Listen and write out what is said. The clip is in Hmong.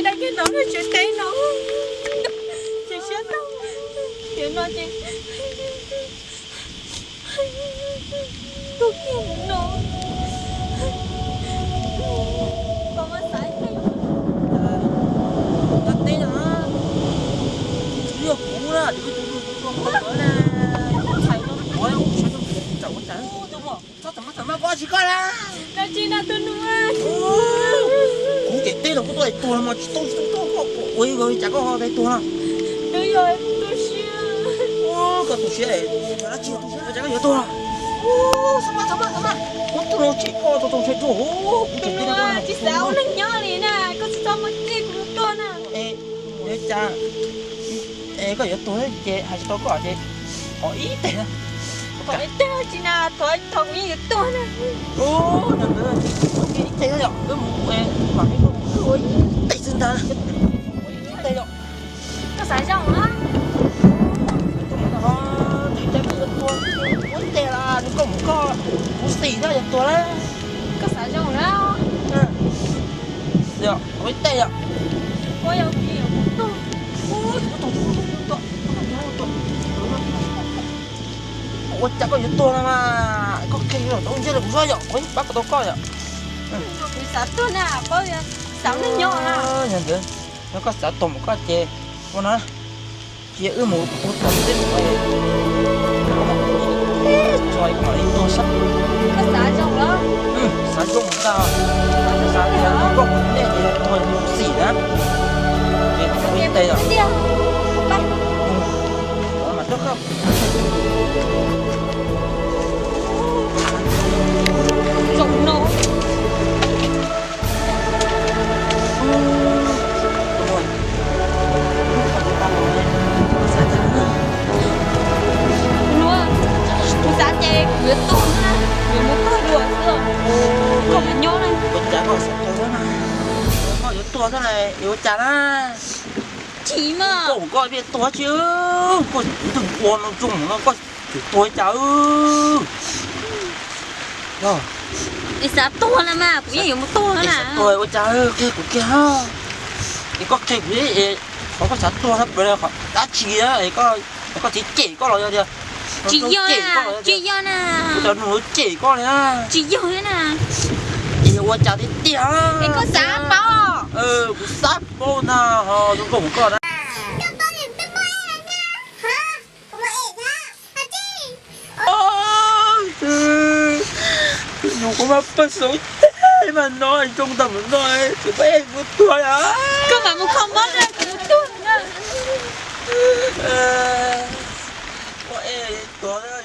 Dab nyob no lub tsev teb no, ces siab tag, tiam no ces tuag kiag no. Koj muab xav ib teg. Dab teb no, tsis yog kuv na, ces koj tus nus tus nus na, txhais tau qhov ua tsaug ua cas. Txhob txham maj txham maj, koj tsis koj na. Dab tsi na tus nus? Kuv ces teb los kuj tuaj es tuag los mas tsis tau tsis tau tuaj, koj ua ib vog li cas koj ho tuaj no? Twb yog tu siab. Koj tu siab, yog dab tsi tu siab ua cas koj yuav tuag? Txhob maj txhob maj txhob maj, kuv tuaj no ces koj tau tau ntshe tuag. Kuv ces teb no tsis xav ua neeg nyob li na, koj tsis txhob muab ceg kuv yuav tuag na. Ua cas koj yuav tuag ces hais tsis tau koj ces thov ib teg na. Thov ib teg tsis na, thov thov kuv yeej yuav tuag na. Ub, no ntawd ces thov ib teg yom, wb mus mam li ua ib teg xwb ntag. Ib teg yom. Koj xav zoo na. Tus mus no, tus cas koj yuav tuag, ua ib teg los nws koj mus koj, kuv xis thiab yuav tuag na. Koj xav zoo na. Yog ua ib teg yom. Ua yog kuv yeej yuav mus tuag. Ua cas koj yuav tuag no mas koj qhia los tau ntsej rau kuv saib yom, kuv pab kom tau koj yom. Kuv xav tuag na, paub xav neeg nyob na. Yog ntawd, yog koj xav tuag mas koj ces ua no, cia wb mus ua tog teb tso mam li tuag sab. Koj xav zoo los? Xav zoo ntag, xav tias tus koj mus nej ces yog tuag xim na. Ces ua ib teg os. Mas tuaj koj. Zoo no. Kuv xav ces kuv yuav tuag na, kuv yuav mus tuag dua xwb, koj mam nyob na. Ua cas koj xav tuag na? Koj yuav tuag xwb na, yuav ua cas na? Chim mas. Koj, koj pheej tuag tsis, koj twb ua no zoo no koj tseem tuag cas? Es xav tuag na mas kuv yeej yuav mus tuag na. Tuag ua cas, qhia kuv kiag. Es koj qhia kuv, qhov koj xav tuag na, qhov dab tsi, koj txiv cem koj los yog tias tsis yog na, tsis yog na. Kuv cov nus cem koj li na. Tsis yog na. Es yog ua cas tiag tiag? Es koj xav paub? Kuv xav paub na, ho zoo nkauj koj na. Nyuam qhuav mas pab xav teg mas no zoo ntau mus no, tsis pab es kuv tuag na. Koj mam mus kho mob na, kuv mus tuag na. Koj es tuag.